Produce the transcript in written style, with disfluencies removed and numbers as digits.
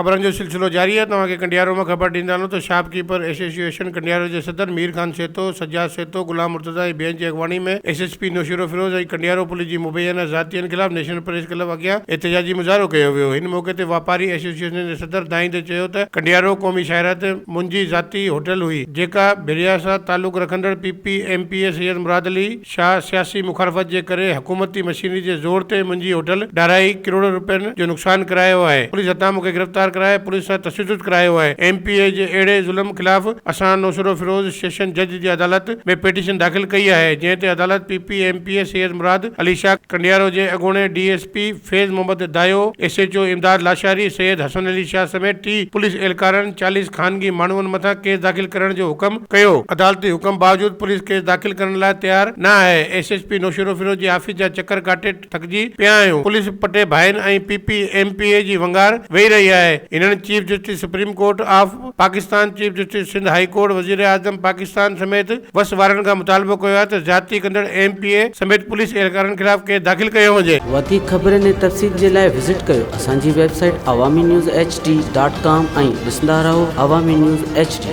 خبرن جو سلسلو جاري آهي توهان کي ڪنڊيارو مان خبر ڏيندا هلون ته شاپ ڪيپر ايسوسيئيشن ڪنڊيارو جي صدر مير خان سهتو، سجاد سهتو، غلام مرتضيٰ ۽ ٻين جي اڳواڻي ۾ S S P Naushahro Feroze ۽ Kandiaro police جي مبينا زيادتين خلاف نيشنل پريس ڪلب اڳيان احتجاجي مظاهرو ڪيو ويو. هن موقعي تي واپاري ايسوسيئيشن جي صدر دانهيندي چيو ته ڪنڊيارو قومي شاهراهه تي منهنجي ذاتي هوٽل هئي جيڪا ڀريا سان تعلق رکندڙ P P M P A Syed Murad Ali Shah سياسي مخالفت جي ڪري حڪومتي مشينري جي زور تي منهنجي هوٽل ڊاهرائي ڪروڙين روپين جو نقصان ڪرايو آهي، پوليس هٿان مون کي گرفتار ڪرائي پوليس سان تشدد ڪرايو آهي، ايم پي اي جي اهڙي ظلم خلاف اسان نوشهروفيروز سيشن جج جي عدالت ۾ پٽيشن داخل ڪئي آهي، جنهن تي عدالت P P M P A Syed Murad Ali Shah Kandiaro جي اڳوڻي D S P Faiz Muhammad Dayo, S H O Imdad Lashari, Syed Hassan Ali Shah سميت ٽي پوليس اهلڪارن 40 خانگي ماڻهن مٿان ڪيس داخل ڪرڻ جو حڪم ڪيو. عدالتي حڪم باوجود پوليس ڪيس داخل ڪرڻ لاء تيار نه آهي، ايس ايس پي نوشهروفيروز جي آفيس جا چڪر ڪاٽي ٿڪجي پيا آهيون، پوليس پٽي ڀائين ۽ P P M P A جي ونگار ويهي رهي آهي، هنن chief justice supreme court of Pakistan, chief justice Sindh high court, وزيراعظم پاڪستان سميت وس وارن کان مطالبو ڪيو آهي ته زيادتي ڪندڙ ايم پي اي سميت پوليس اهلڪارن خلاف ڪيس داخل ڪيو وڃي. وڌيڪ خبرن ۽ تفصيل جي لاء وزٽ ڪيو اسان جي website Awami news H D dot com ۽ ڏسندا رهو عوامي نيوز ايڇ ڊي.